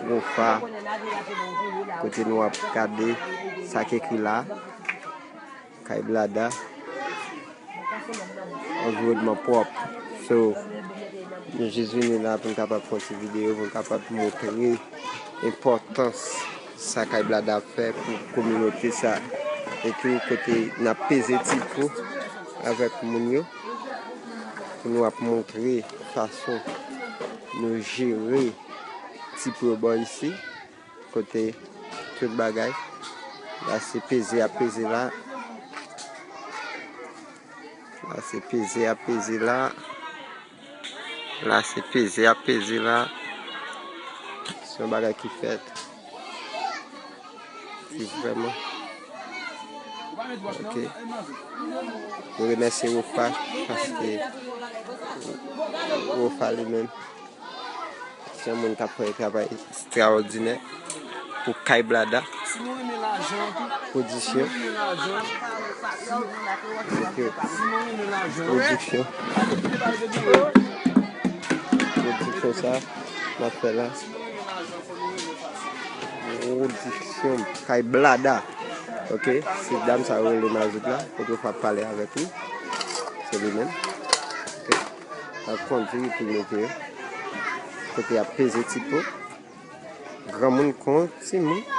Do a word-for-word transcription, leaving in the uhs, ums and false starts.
Rofa, kote nou ap gade sa k ekri la. Kay Blada, anviwònman pwòp. So, nou jis vini la pou n kapab fè yon ti videyo, pou n kapab montre enpòtans sa Kay Blada ap fè pou kominote sa. E tou kote n ap peze ti po avèk moun yo, pou nou ap montre fason nou jere ti po yo bò isi. Kote tout bagay. La se peze ap peze la. La se peze ap peze la. La se peze ap peze la. Se yon bagay ki fèt. Se vrèman. Ok. Nou remèsye Rofa paske Rofa li menm se yon moun k ap fè yon travay ekstraòdinè pou Kay Blada Pwodisyon. Ok. Pwodisyon. Pwodisyon sa n ap fè la. Pwodisyon Kay Blada. Ok. Se dam sa yo rele Mazout la. Kote w ap pale avèk li. Se li menm. Ok. L ap kondui pou mete yo. Kote y ap peze ti po. Granmoun kon timoun.